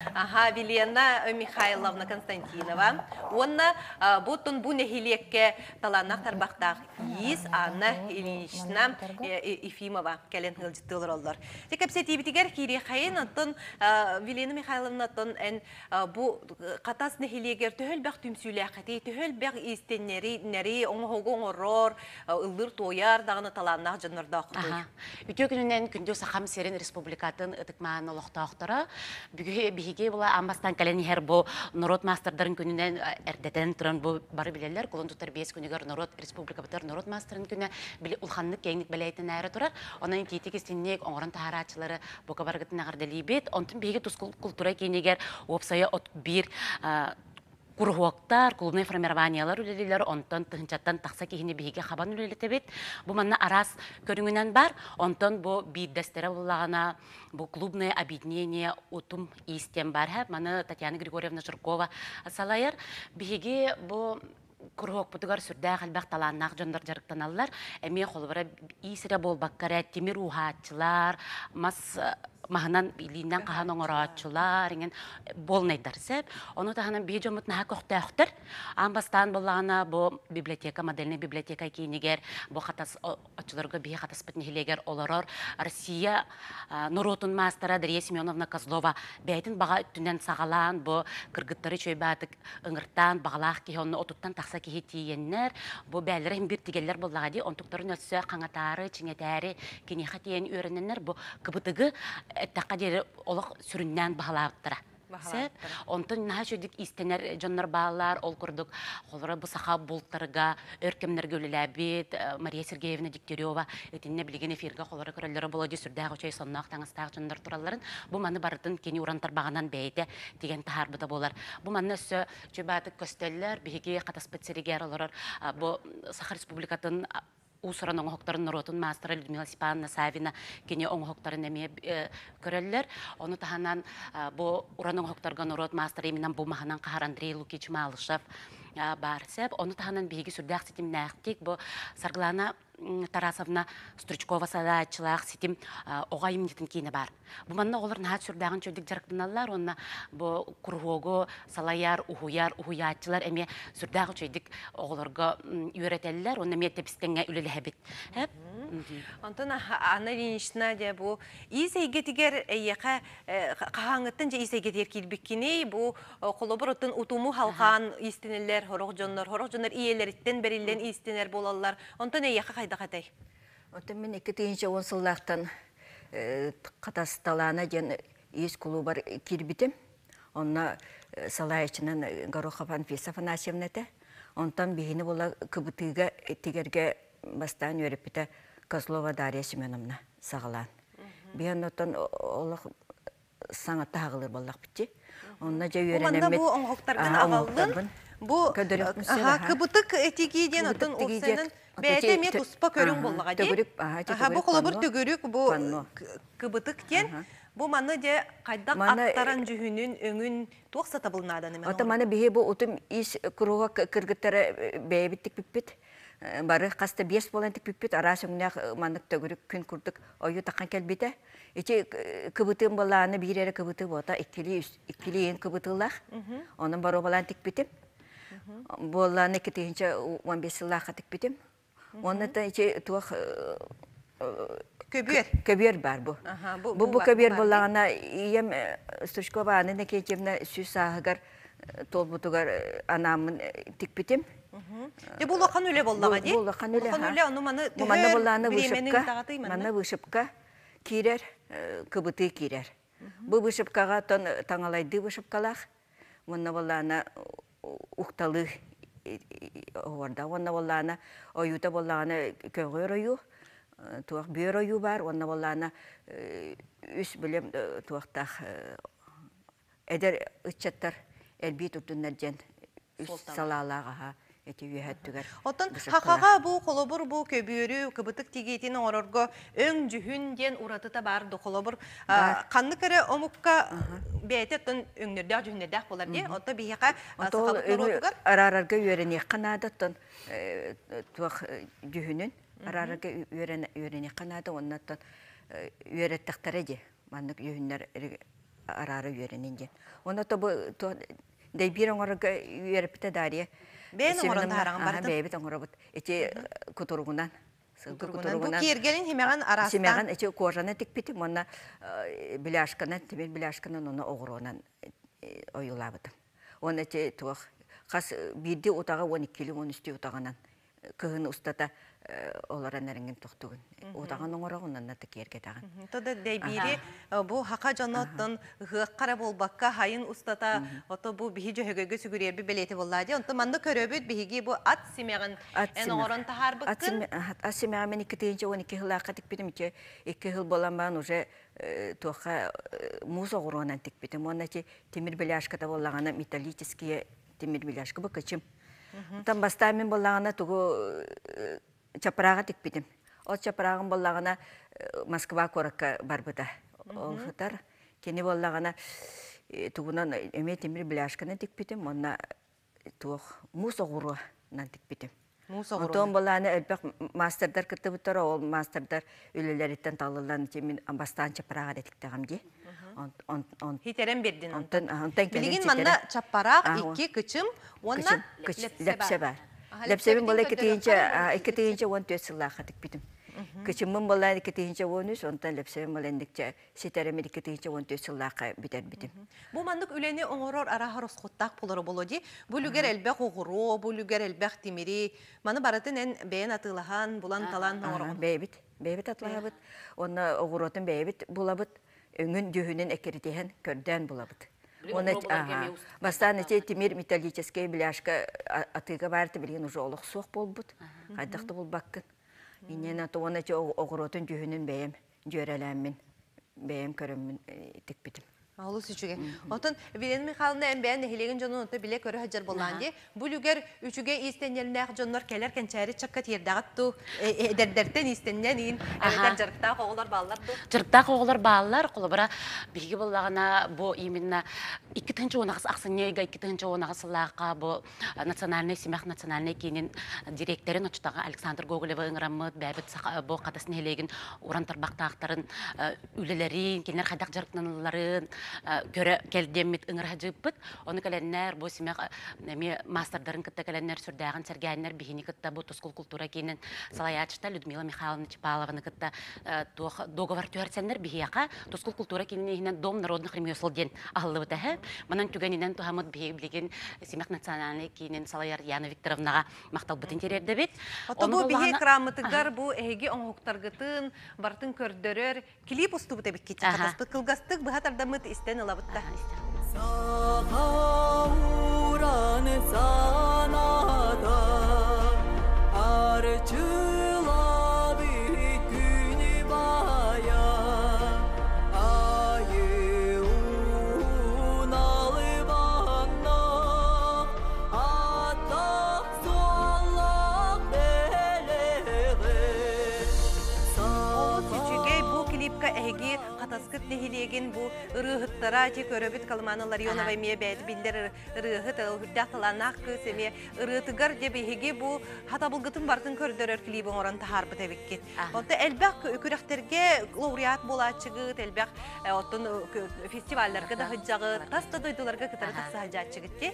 Аха, Вилена Михайловна Константинова уонна бу тун бу нэһилиэккэ талааннаах тарбахтаах иис Анна Ильинична Ефимова кэлэн ыалдьыттыы олороллор. Те кэпсэтиибитигэр киириэхэйин, оттон Вилена Михайловна оттон эн бу Хатас нэһилиэгэр төһө элбэх түмсүүлээххитий, төһө элбэх иистэннэри, нэри оҥоһугу оҥорор, ыллыыр-туойар даҕаны талааннаах дьоннордооххутуй? Үтүө күнүнэн күндү Сахам сирин республикатын ытык-мааны олохтоохторо. Бүгү биһиги була аан бастаан кэлэн иһэр бу норуот маастардарын күнүнэн эрдэтэн туран бу бары билэллэр. Кулун тутар 5 күнүгэр норуот республикабытыгар норуот маастарын күнэ били улаханнык киэҥник бэлээтэнээри турар. Онон итиитик истинник оҥорон таһаарааччылары бука барыгытын эҕэрдэлиибит. Онтон биһиги Тускул култуура киинигэр уопсайа 31 куруһуоктар, клубнай формированиелар үлэлииллэр, онтон тыһыынчаттан тахса киһини биһиги хабан үлэлэтэбит. Бу манна араас көрүҥүнэн бар. Онтон бу биирдэстэрэ буллаҕына бу клубное объединение Утум Иис диэн бар. Маны Татьяна Григорьевна Жиркова салайар. Биһиги бу куруһуокпутугар сүрдээх элбэх талааннаах дьоннор дьарыктаналлар. Эмиэ холобура иис эрэ буолбакка эрэ тимир ууһааччылар, мас маһынан илиинэн хаһан оҥорооччулар, иҥин буолнайдар сөп. Ону таһынан биһи дьоммут наһаа көхтөөхтөр. Аан бастаан буоллаҕына бу библиотека, модельнай библиотека киинигэр бу Хатас оччолорго биһи Хатаспыт нэһилиэгэр олорор Россия норуотун маастара Дария Семеновна Козлова бэйэтин баҕа өттүнэн саҕалаан бу кыргыттары үчүгэй ыҥыртаан баҕалаах киһи онно 30-тан тахса киһи тиийэннэр бу бээлэрэ иһин биир тигэллэр буоллаҕа дии онтуктарын өссө хаҥатаары чиҥэтээри киниэхэ тиийэн үөрэнэннэр бу кыбытыгы эттэххэ диэри олох сүрүннээн баһылаабыттара. Сөп. Онтон наһаа үчүгдүк иистэнэр дьоннор бааллар. Ол курдук, холоро бу саха бултарга өр кэмнэргэ үлэлээбит Мария Сергеевна Дегтярева итиннэ билигин эфиргэ холоро көрөллөрө боло дии сүрдээх үчүгэй сонноох таҥастаах дьоннор туралларын. Бу маны барытын кини уран тарбаҕынан бэйэтэ тигэн таһаарбыта буолар. Бу манна өссө чубаатык көстөллөр. Биһиги Хатаспыт сиригэр олорор бу Саха Республикатын уус-уран оҥоһуктарын норуотун маастара Людмила Степановна Савина кини оҥоһуктарын эмиэ көрөллөр. Ону таһынан бу уран оҥоһуктарга норуот маастара именем бу маһынан хаһар Андрей Лукич Малышев баар сөп. Ону таһынан биһиги сүрдээх ситимнээхтик бу Саргылана Тарасовна Стручкова салайааччылаах ситим оҕо айымньытын киинэ баар. Бу манна оҕолор наһаа сүрдээҕин чөйдүк дьарыктаналлар уонна бу куруһуогу салайар, уһуйар, уһуйааччылар эмиэ сүрдээх үчүгэйдик оҕолорго үөрэтэллэр уонна эмиэ тэбистэҥҥэ үлэлэһэбит. Онтон Анна Ильинична дьэ бу иис эйгэтигэр эйиэхэ хаһааҥҥыттан дьэ иис эйгэтигэр киирбиккиний? Бу холобур оттон утуму халҕаан иистэнэллэр сорох дьоннор, сорох дьоннор ийэлэриттэн бэриллэн иистэнэр буолаллар. Онтон эйиэхэ хайдах этэй? Оттон мин 2010 сыллаахтан Хатас Талаана диэн иис кулуубар киирбитим. Онно салайааччынан Горохов Анфиса Афанасьевна этэ. Онтон биһини була кыбытыыга тигэргэ бастаан үөрэппитэ Козлова Дарья Семеновна саҕалаан. Биһи онтон олох саҥата аҕылыр буоллахпыт Онно дьэ үөрэнэммит. Бу оҥоһуктаргын аҕаллын. Бу кыбытык этигии диэн оттон уопсайынан бэйэтэ эмиэ туспа көрүҥ буоллаҕа дии. Бу холобур төгүрүк бу кыбытык диэн бу маны дьэ хайдах аттаран дьүһүнүн өҥүн туох сатабыл нааданы Ото маны биһи бу утум ис куруга кыргыттара бэйэбит тикпиппит бары хаста биэс буолан тикпиппит араас өҥнөөх маннык төгүрүк күн курдук ойуу тахан кэлбитэ Ити кыбытыым былааны биир эрэ кыбытыы буота иккилии иккилии иһин кыбытыылаах. Онон боруобалаан тикпитим. Буоллааны 2015 сыллаахха тикпитим. Уонна та ити туох Көбүөр. Көбүөр бар бу. Бу бу көбүөр буоллаҕына ийэм Стручкова Анна Никитьевна 100 сааһыгар туолбутугар анааммын тикпитим. Дьэ бу улахан үлэ буоллаҕа дии. Бу улахан үлэ. Улахан үлэ ону маны Манна буоллааны вышивка, манна вышивка киирэр, кыбытыы киирэр. Бу вышивкаҕа тон таҥалайдыы вышивкалаах, уонна буоллаана укталыы оһуорда. Уонна буоллаана ойуута буоллаҕына көҕүөр ойуу, туох бүөр ойуу баар, уонна буоллаана үс билим туохтаах эдэр ыччаттар элбии турдуннар диэн үс салаалаах аһа ити үөһэ өттүгэр. Оттон хахаҕа бу холобур бу көбүөрү кыбытык тигиитин оҥорорго өҥ дьүһүн диэн уратыта баар ду холобур ханнык эрэ омукка бэйэтэ оттон өҥнөрдөөх дьүһүннэрдээх буолар дии оттон биһиэхэ сахабыт норуотугар араарарга үөрэниэххэ наада оттон туох дьүһүнүн араарарга үөрэниэххэ наада уонна оттон үөрэттэхтэрэ дии маннык дьүһүннэр. араара үөрэнин диэн. Онно то бу дэйбиир оҥорорго үөрэппитэ Дарья. Бэйэн оҥорон таһараҕын барытын? Бэйэбит оҥоробут. Ити кутуругунан. Сылгы кутуругунан. Бу киэргэлин химэҕин араастаан? Симэҕин ити кожаны тикпитим уонна беляшканан, тимир беляшканан уонна оҕуруонан ойуулаабытым. Уонна ити туох хас биирдии утаҕы 12-лүү 13-түү утаҕынан кыһын устата олорон эрэҥҥин тохтугун. Утаҕын оҥороҕун онно киэргэтэҕин. Тода дэйбиири бу хака дьоноттон ыһыахха эрэ буолбакка хайын устата ото бу биһи дьөһөгөйгө сүгүрүйэрби бэлиэти буоллаа дии. Онтон манна көрөбүт биһиги бу ат симэҕин эн оҥорон таһаарбыккын. Ат симэҕин мин 2012 сылаахха тикпитим. Икки сыл буолан баран уже туохха муус оҕуруонан тикпитим. Уонна ити тимир беляшката буоллаҕына металлические тимир беляшка бу кычым. Оттон бастаан мин буоллаҕына тугу чапырааҕы тикпитим. Ол чапырааҕым буоллаҕына Москва куоракка барбыта. Ол сытар. Кини буоллаҕына тугунан эмиэ тимир бляшканы тикпитим уонна туох муус оҕуруонан тикпитим. Муус оҕуруо. Онтон былааны элбэх мастердар кыттыбыттар, ол мастердар үлэлэриттэн талыллан мин бастаан чаппарааҕа да тиктэҕим дии. Хитерен бердин. Онтон онтон Билигин манна чаппараах икки кычым уонна лэпсэ бар. Лэпсэбин була 2014 сыллаахха тикпитим. Кычыммын була 2013, онтон лэпсэбин була индикчэ ситэрэмин 2014 сыллаахха бүтэрбитим. Бу маннык үлэни оҥорор арааһа ороскуоттаах буолара буолуо дии. Бу үлүгэр элбэх оҕуруо, бу үлүгэр элбэх тимири. Маны барытын эн бэйэн атыылаһан, булан-талан оҥороҕун. Бэйэбит, бэйэбит атылаһабыт. Уонна оҕуруотун бэйэбит булабыт. Өҥүн дьүһүнүн эккиритиһэн көрдөөн булабыт. Уонна бастаан ити тимир металлическай бляшка атыыга баар билигин уже олох суох буолбут. Хайдах да булбаккын. Инньэ уонна ити оҕуруотун дьүһүнүн бэйэм дьүөрэлээммин бэйэм көрөммүн тикпитим. Олус үчүгэй. Отон Вилена Михайловна эн бэйэн нэһилиэгин дьонун онто билэ көрө сылдьар буоллаан дии. Бу үлүгэр үчүгэй иистэнньэллээх дьоннор кэлэр кэнчээри чакка тиэрдэҕит ту эдэрдэртэн иистэнньэн иин эбэтэр дьарыктаах оҕолор бааллар дуу? Дьарыктаах оҕолор бааллар. Холобура, биһиги буоллаҕына бу именно 2018 ахсынньы ыйга 2018 сыллаахха бу национальный симэх национальный киинин дириэктэрин оччотооҕу Александр Гоголевы ыҥыраммыт бэйэбит бу Хатас нэһилиэгин уран тарбахтаахтарын үлэлэрин кинилэр хайдах дьарыктаналларын көрө кэл диэммит ыҥыра сылдьыппыт. Ону кэлэннэр бу симэх эмиэ маастардарын кытта кэлэннэр сүрдээҕин сэргээннэр биһини кытта бу Тускул култуура киинин салайааччыта Людмила Михайловна Чапалованы кытта туох договор түһэрсэннэр биһиэхэ Тускул култуура киинин иһинэн Дом народных ремесел диэн аһыллыбыта эһэ. Манан түгэнинэн туһаммыт биһиги билигин Симэх национальнай киинин салайар Яна Викторовнаҕа махталбытын тириэрдэбит. Ото бу биһи экраммытыгар бу эһиги оҥоһуктаргытын барытын көрдөрөр клип устубут эбиккит. Хатаспыт кылгастык быһа тардаммыт истэн ылабыт да. Саха уран санаата арчылабы күнү баайа айы уналыбаннах аттах суоллах бэлэҕи Олус үчүгэй бу клипка эһиги Хатаскыт нэһилиэгин бу ырыаһыттара ити көрөбүт Калымана Ларионова эмиэ бэйэтэ биллэр ырыаһыт үрдээх талааннаах кыыс эмиэ ырыатыгар дьэ биһиги бу хатабылгытын барытын көрдөрөр клип оҥорон таһаарбыт эбиккит. Онто элбэх күрэхтэргэ лауреат буолааччыгыт, элбэх оттон фестивалларга да сылдьаҕыт, тас да дойдуларга кытары тахса сылдьааччыгыт ти.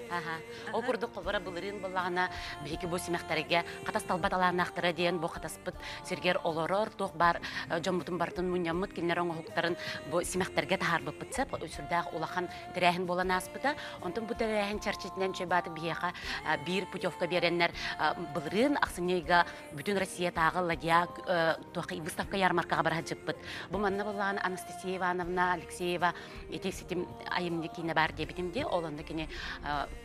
Ол курдук холбора былырыын буоллаҕына биһиги бу симэхтэргэ хатас талбат алааннаахтара диэн бу хатаспыт сиргэр олорор туох баар дьоммутун барытын мунньаммыт кинилэр оҥоһуктарын бу симэхтэргэ таһаарбыппыт сөп сүрдээх улахан тэрээһин буолан ааспыта. Онтон бу тэрээһин чэрчитинэн Чөйбааты биһиэхэ биир путевка биэрэннэр былырыын ахсынньы ыйга бүтүн Россиятааҕы ладья выставка ярмаркаҕа бара сылдьыппыт. Бу манна буоллаҕына Анастасия Ивановна Алексеева ити ситим айымньы киинэ баар диэбитим дии. Ол онно кини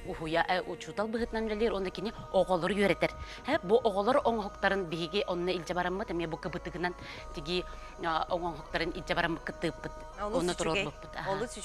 уһуйа учуутал быһыытынан үлэлиир уонна кини оҕолору үөрэтэр. Бу оҕолор оҥоһуктарын биһиги онно илдьэ бараммыт эмиэ бу кыбытыгынан тигии оҥоһуктарын илдьэ бараммыт кыттыыппыт. Олус Онно үчүгэй. туруорбуппут. Олус.